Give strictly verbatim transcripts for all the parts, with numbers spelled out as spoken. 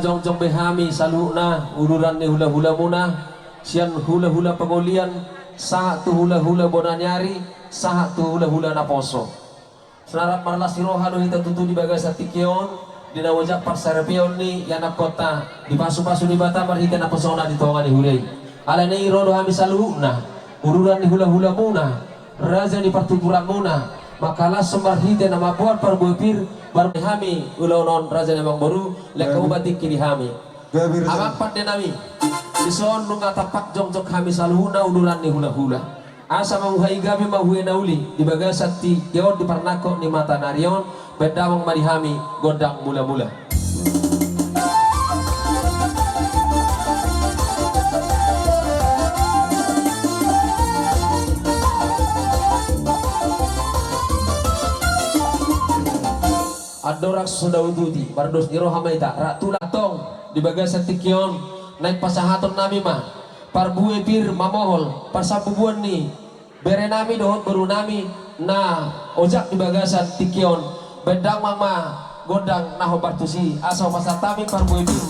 Jongjong be hami saluhutna uduran ni hulahulamuna, sian hulahula pangolian sahat tu hulahula bona ni ari, sahat tu hulahula naposo. Sai rap marlas ni roha do hita tutu di bagasan tingki on, di na ojak parsaripeon ni ianakhonta, dipasupasu Debata marhite naposona di tonga ni huria i. Alani i ro do hami saluhutna uduran ni hulahulamuna, raja ni partuturanmuna, mangkalashon marhite na mamboan parbue pir, bar hami ulaon on, raja ni amangboru, lehon hamu tingki di hami. Amang pandenami, dison nunga tampak jongjong hami saluhutna uduran ni hulahula. Asa mamuhai gabe ma huria na uli di bagasan tingki on, di parnangkok ni mata ni ari on, bahen damang ma di hami gondang mulamula. Andorang so daututi, mardos ni roha ma hita, rap tulang tong di bagasan tingki on, naeng pasahatonnami ma parbue pir mamohol parsambubuan ni berenami dohot borunami na ojak di bagasan tingki on. Bahen damang ma gondang na hombar tusi, asa hupasahat hami parbue pir.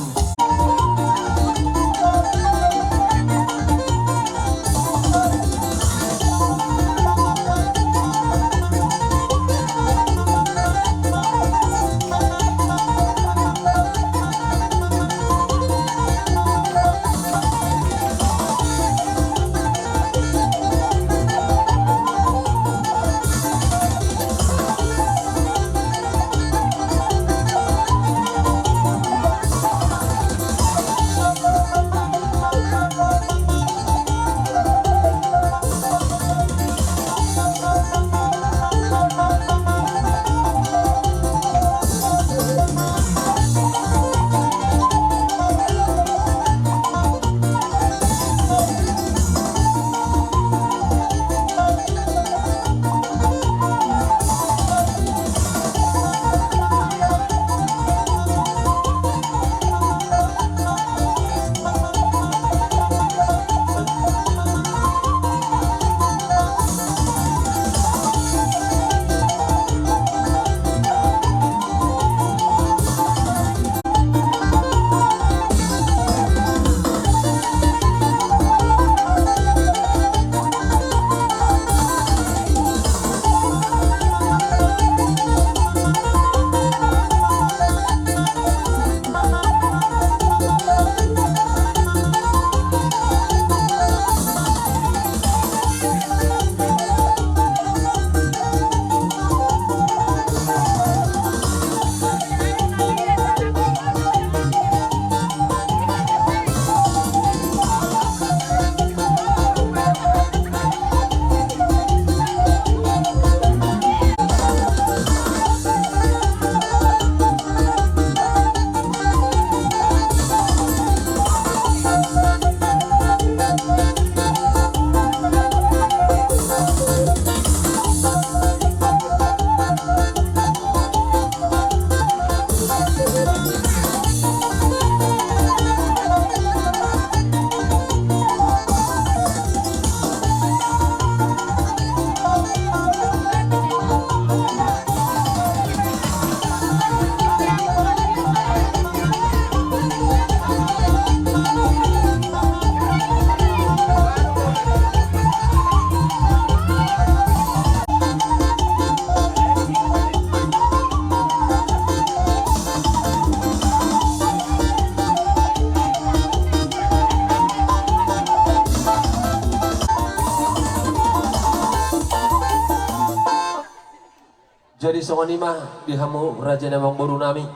Jadi songon i ma di hamu raja ni amangborunami.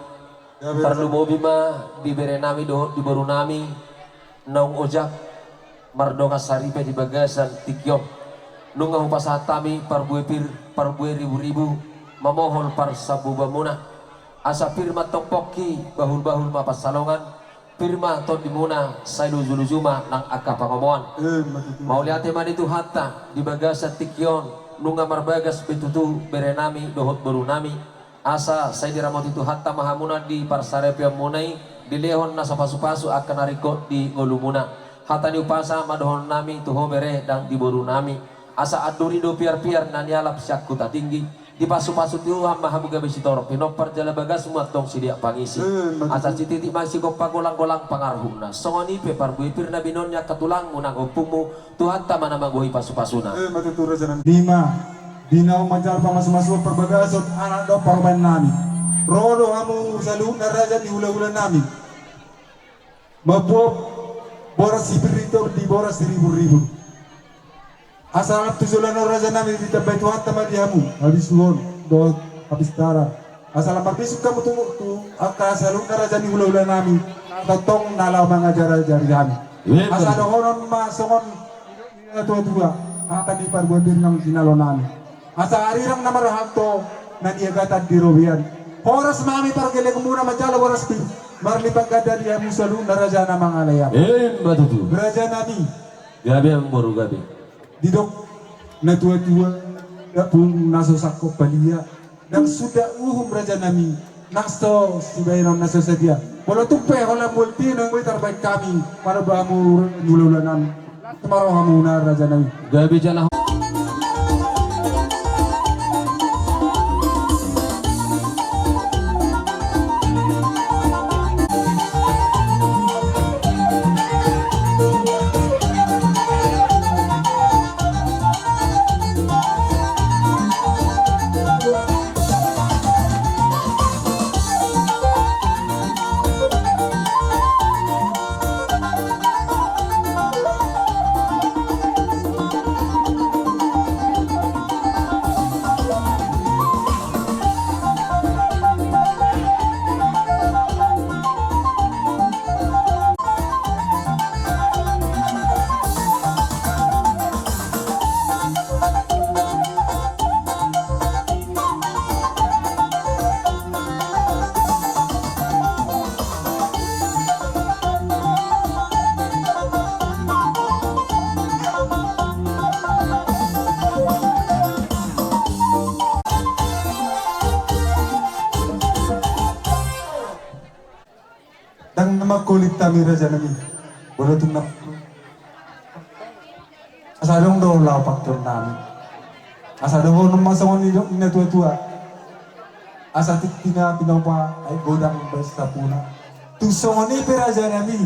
Parlumobi ma di berenami dohot di borunami naung ojak mardongan saripe di bagasan tingki on. Nunga hupasahat hami parbue pir, parbue riburibu, mamohol parsambubuanmuna. Asa pir ma antong pongki, bahulbahul ma pansalongan, pir ma tondimuna, sai lujuluju ma nang angka pangomoan. Mauliate ma di Tuhanta di bagasan tingki on, nunga marbagas be tutu berenami dohot borunami. Asa sai diramoti Tuhanta ma hamuna di parsaripeonmuna i, dilehon nasa pasupasu angka na ringkot di ngolumuna. Hata ni umpasa ma dohononnami tu ho bere nang di borunami. Asa anduri do piarpiar na nialap sian Huta Tinggi, Dipasupasu Tuhan ma hamu gabe sitorop pinompar jala bagasmu antong sidiak pangisi. Asa sititik ma sigompa, golanggolang pangarahutna. Songon i pe parbue pir na binoan ni angka tulangmu nang ompungmu, Tuhanta ma na manggohi pasupasuna. Ima, di naung manjalo pamasumasuon parbagason anak dohot parumaen nami. Ro do hamu saluhutna raja ni hulahula nami. Mamboan boras sipir ito di boras siribur-ribur. Asa lam tu joloan on raja nami, ditambai Tuhanta ma di hamu habisuhon dohot hapistaran. Asa lam marbisuk hamu tu, tu angka saluhutna raja ni hulahula nami, tongtong na laho mangajarajari hami. Asa dohonon ma songon natuatua, hata ni parbue pir na jinalo nami. Asa arirang na marhalto na niagatan di robean. Horas ma hami pargelengmuna manjalo boras pir, marlipat ganda di hamu saluhutna raja na mangalean. Ima tutu. Raja nami. Gabe amang boru, gabe. Didok natuatua, ndang pung na so sangkot palia, ndang suda uhum raja nami, na so sibahenon na so sadia. Molo tung pe holan mual tinomu i tarbaen hami, molo ba hamu hulahula nami. Tumaro hamu na raja nami. Gabe jala. Ndang na mangkolit hami raja nami. Molo tung na, asa adong do laho pangkeon nami. Asa dohonon ma songon nidok ni natuatua. Asa tingki na pinopa aek godang baen sapuna. Tung songon i pe raja nami,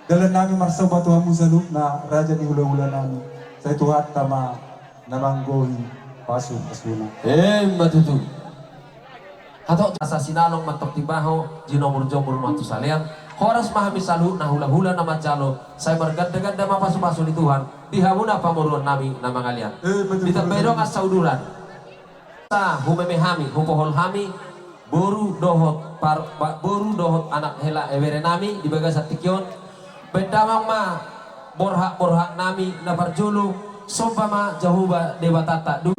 dalan nami marsomba tu hamu saluhutna raja ni hulahula nami. Sai Tuhanta ma na manggohi pasupasuna. Ima tutu. Hatop asa sinalong ma antong timbaho, jinumurjumur ma tu salean. Horas ma hami saluhutna hulahula na manjalo, sai margandaganda ma pasupasu ni Tuhan di hamuna pamoruon nami na mangalean. Ditambai dongan sauduran. Sa humeme hami, hupohol hami, boru dohot par-, ba-, boru dohot anak hela ibebere nami di bagasan tingki on. Baen damang ma borhatborhat nami na parjolo, somba ma Jahowa Debatanta. Du-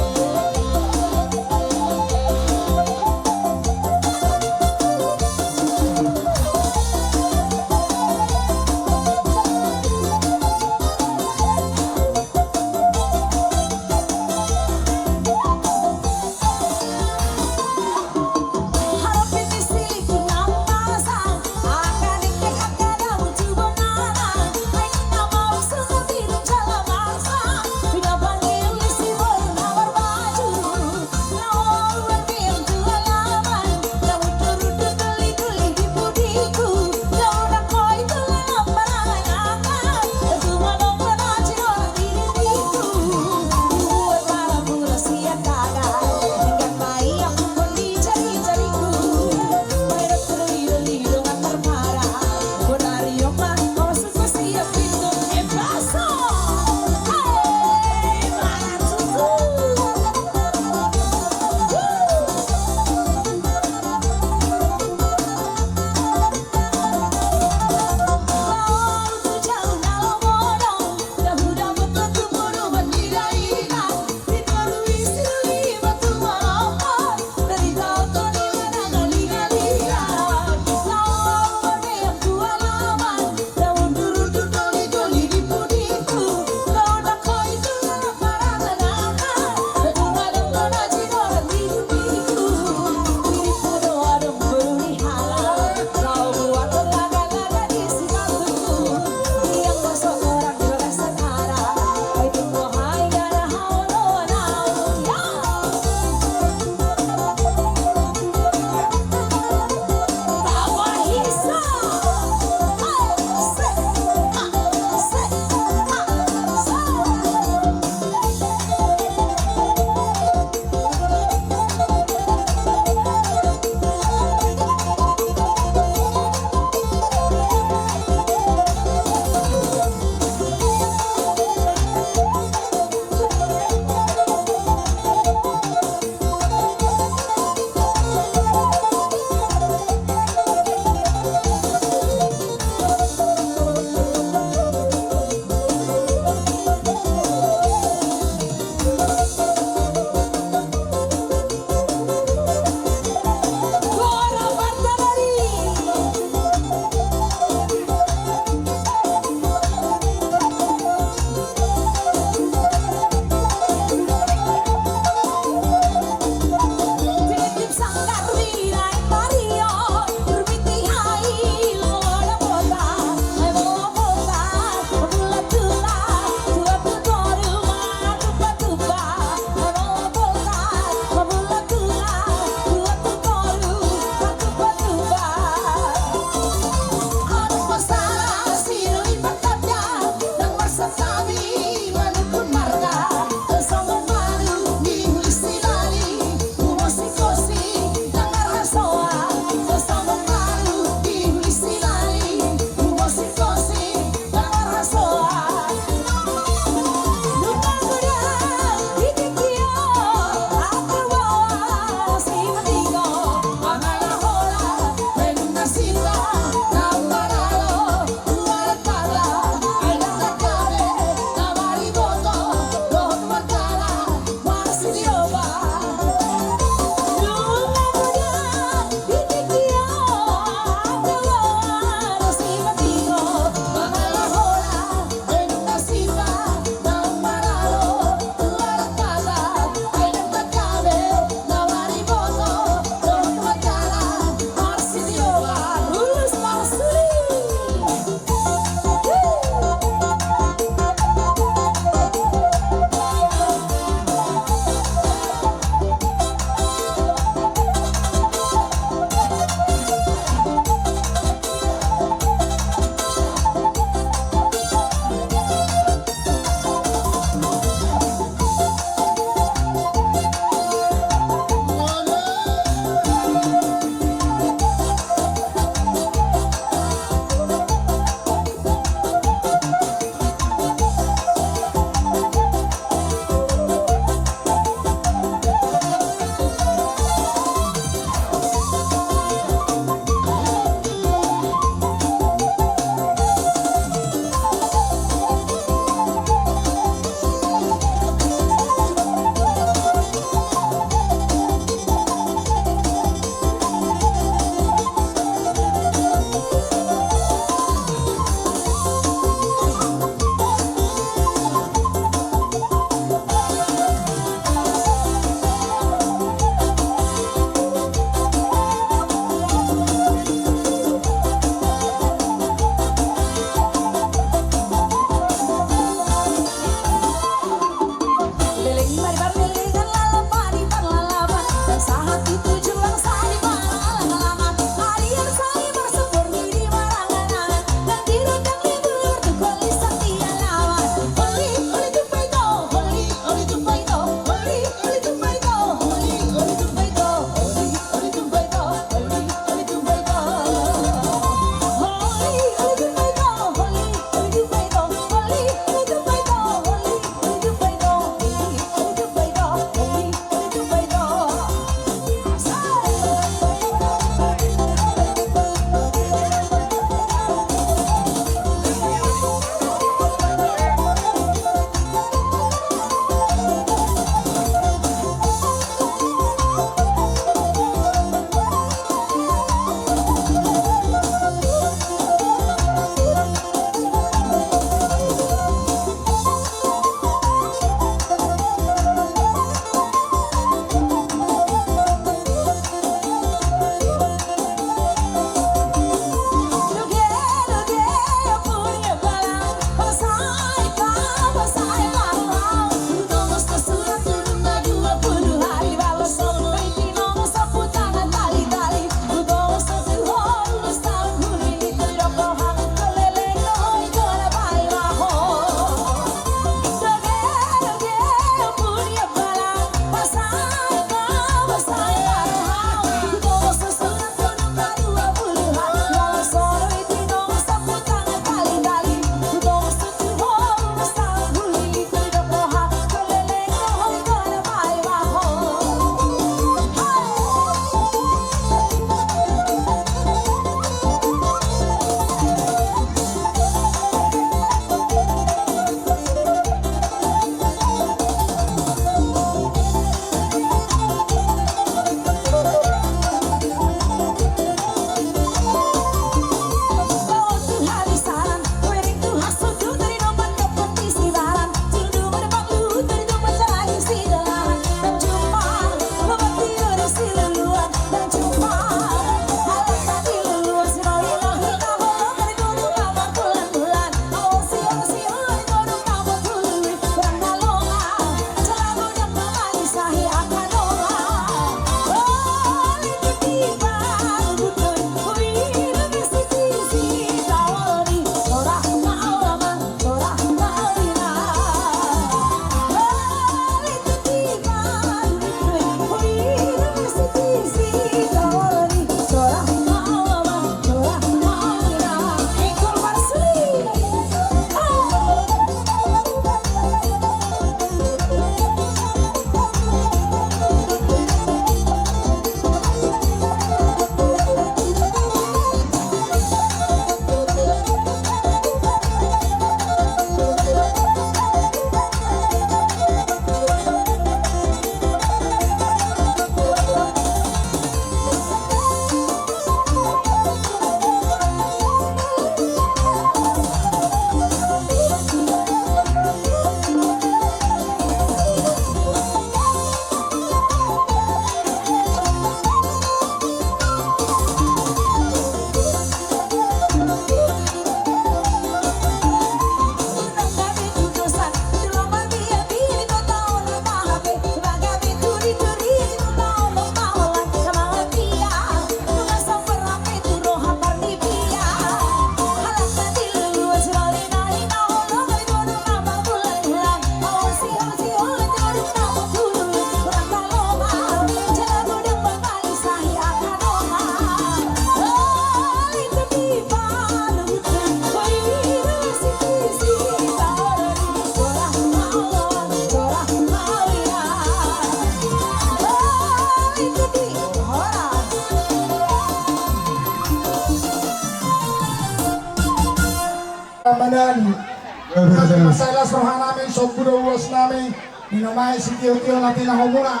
Gabe ma sai las roha nami, sombu do ulos nami, ninna ma i sitio-tio na tinahu muna.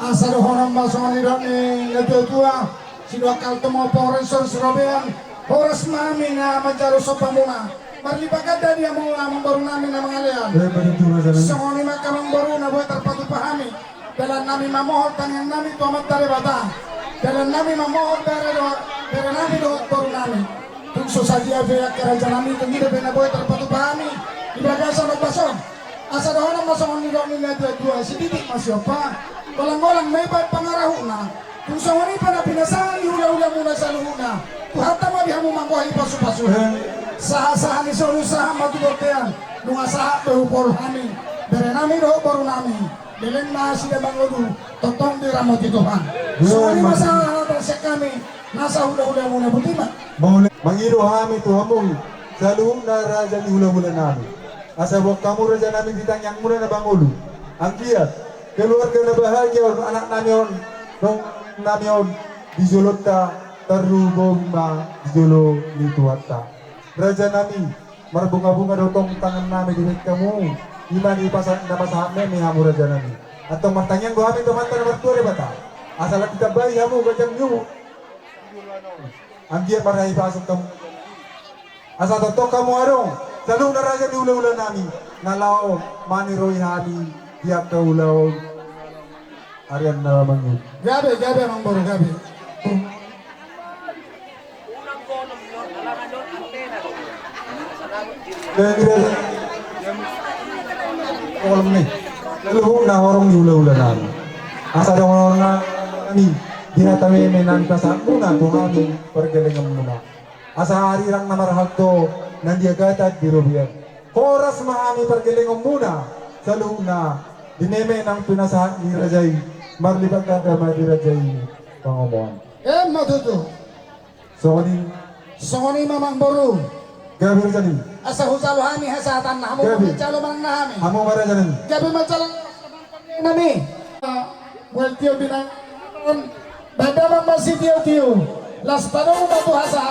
Asa dohonon ma songon nidok ni natua-tua, sidohot halto ma pahoras-horas robean, horas ma hami na manjalo somba muna. Marlipat ganda di hamu amangboru nami na mangalean. Songon i ma angka amangboru na boi tarpatupa hami. Dalan nami mamohon tangiang nami tu Amanta Debata. Dalan nami mamohon bere dohot, bere nami dohot boru nami. Tung so sadia pe angka raja nami, tung i dope na boi tarpatupa hami di bagasan ombas on. Asa dohonon ma songon nidok ni natua-tua, sititik ma siompa, golang-golang ma i baen pangarahutna. Tung songon i pe na pinasahat ni hula-hula muna saluhutna, Tuhanta ma di hamu manggohi pasu-pasu. Sahat-sahat ni solu sahat ma tu bontean. Nunga sahat pe hupol hami, bere nami dohot boru nami. Leleng ma asi damang ngolu, tongtong diramoti Tuhan. Songon i ma sahat sian hami, nasa hula-hula muna, botima. Mangido hami tu hamu saluhutna raja ni hula-hula nami, asa boan hamu raja nami di tangiang muna na bangolu. Anggiat keluarga na bahagia on, anak nami on, dongan nami on, di jolonta tarlumobi ma di jolo ni Tuhanta. Raja nami, marbunga-bunga do tong tangan nami di bengkamu, i ma na pasahat nami hamu raja nami. Antong martangiang do hami tu Amanta na martua Debata, asa lam ditambai hamu ganjang ni umur. Anggiat marhahipason hamu. Asa tongtong hamu adong, saluhutna raja ni hula-hula nami, na laho maniroi hami di angka ulaon. Arian na mangihut. Gabe, gabe amangboru, gabe. Kolom ni. Saluhutna horong ni hula-hula nami. Asa dohonon nami di hata meme na nipasahat muna tu hami pargellengon muna. Asa arirang na marhalto na niagatan di robean. Horas ma hami pargellengon muna saluhutna di meme naung pinasahat ni raja i, marlipat ganda ma di raja i pangomoan. Emma tutu. Songon i. Songon i ma amangboru. Gabe raja nami. Asa hujalo hami hasahatanna, hamu ma manjalo manang na hami. Hamu ma raja nami. Gabe manjalo nami. Mual tio binang. Baen damang ma sitio-tio. Las padomu ma tu hasa.